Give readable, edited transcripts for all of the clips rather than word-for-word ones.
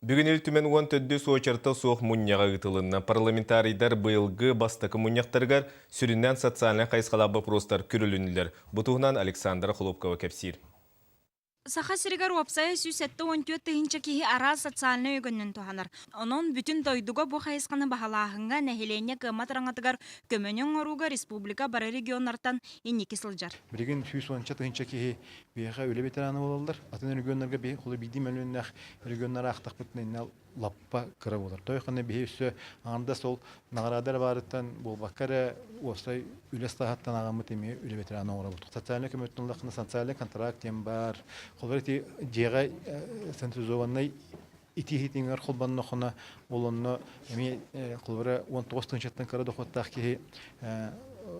Бүгүн Ил Түмэн 14 уочарата суох мунньаҕа ыытылынна. Парламентарийдар быйылгы бастакы мунньахтарыгар сүрүннээн социальнай хайысхалаах боппуруостар көрүлүннүлэр. Бу туһунан Александра Хлопкова кэпсиир. Саха сиригэр уопсайа 174 тыһыынча киһи араас социальнай өҥөнөн туһанар. Онон бүтүн дойдуга бу хайысханы баһылааһыҥҥа нэһилиэнньэ кыаммат араҥатыгар көмөнү оҥорууга республика бары регионнартан инники сылдьар. Билигин 110 тыһыынча киһи биһиэхэ үлэ ветерана буолаллар. Атын регионнарга биһи холу биирдии мөлүйүөннээх регионнар аахтахпытына иннэ лаппа кыра буолар. Той ханна биһи өссө аҥардас ол наҕараада эрэ баарыттан буолбакка эрэ уопсай үлэ ыстааһыттан ааҕаммыт эмиэ үлэ ветерана оҥоробут. Социальнай көмөттөн ыллаххына социальный контракт диэн баар. Холобур ити дьиэҕэ централизованнай итии иһитиҥэр холбонноххуна ол онно эмиэ холобура 19 тыһыынчаттан кыра дохуоттаах киһи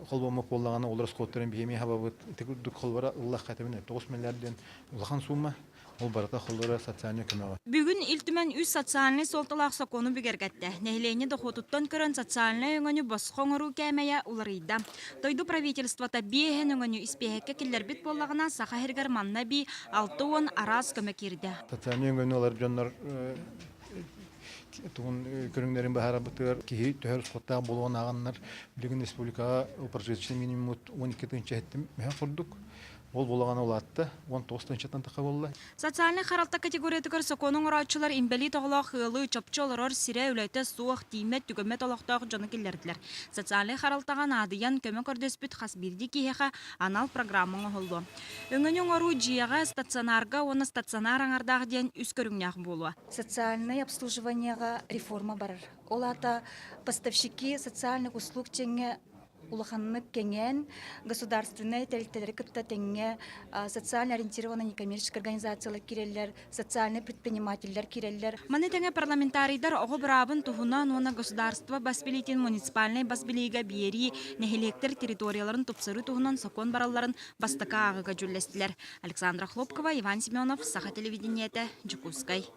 холбоммут буоллаҕына ол расходтарын биһи эмиэ хабабыт. Ити курдук холобура ыллахха этэбин 9 миллиард диэн улахан сумма. Ол барыта холлоро социальнай көмөҕө. Бүгүн Ил Түмэн үс социальнай суолталаах сокуону бигэргэттэ. Нэһилиэнньэ дохуотуттан көрөн социальнай өҥөнү босхо оҥоруу кээмэйэ уларыйда. Дойду правительствота биэһэн өҥөнү испиэһэккэ киллэрбит буоллаҕына, Саха сиригэр манна эбии 60 араас көмө киирдэ. Социальнай өҥөнү ылар дьоннор тугун көрүҥнэрин быһаарарбытыгар киһи төһө расходтаах буолуон ааҕаннар билигин республикаҕа прожиточный минимумут 12 тыһыынча мөһө курдук. Ол буолаҕына улаатта, 19 тыһыынчаттан тахха буолла. Социальнай харалта категориятыгар сокуону оҥорооччулар инбэлиит оҕолоох ыалы чопчу олорор сирэ үлэтэ суох, тииймэт-түгэммэт олохтоох дьону киллэрдилэр. Социальнай харалтаҕа наадыйан көмө көрдөспүт хас биирдии киһиэхэ анал программа оҥоһуллуо. Өҥөнү оҥоруу дьиэҕэ, стационарга уонна стационар аҥардаах диэн үс көрүҥнээх буолуо. Социальнай обслуживаниеҕа реформа барар. Ол аата поставщики социальных услуг диэҥҥэ улаханнык кэҥээн, государственнай тэрилтэлэри кытта тэҥҥэ социально ориентированный некоммерческай организациялар киирэллэр, социальнай предпринимателлэр киирэллэр. Маны тэҥэ парламентарийдар оҕо быраабын туһунан уонна государство бас билиитин муниципальнай бас билиигэ биэрии, нэһилиэктэр территорияларын тупсарыы туһунан сокуон баралларын бастакы ааҕыыга дьүүллэстилэр. Александра Хлопкова, Иван Семенов, Саха телевидениетэ, Дьокуускай.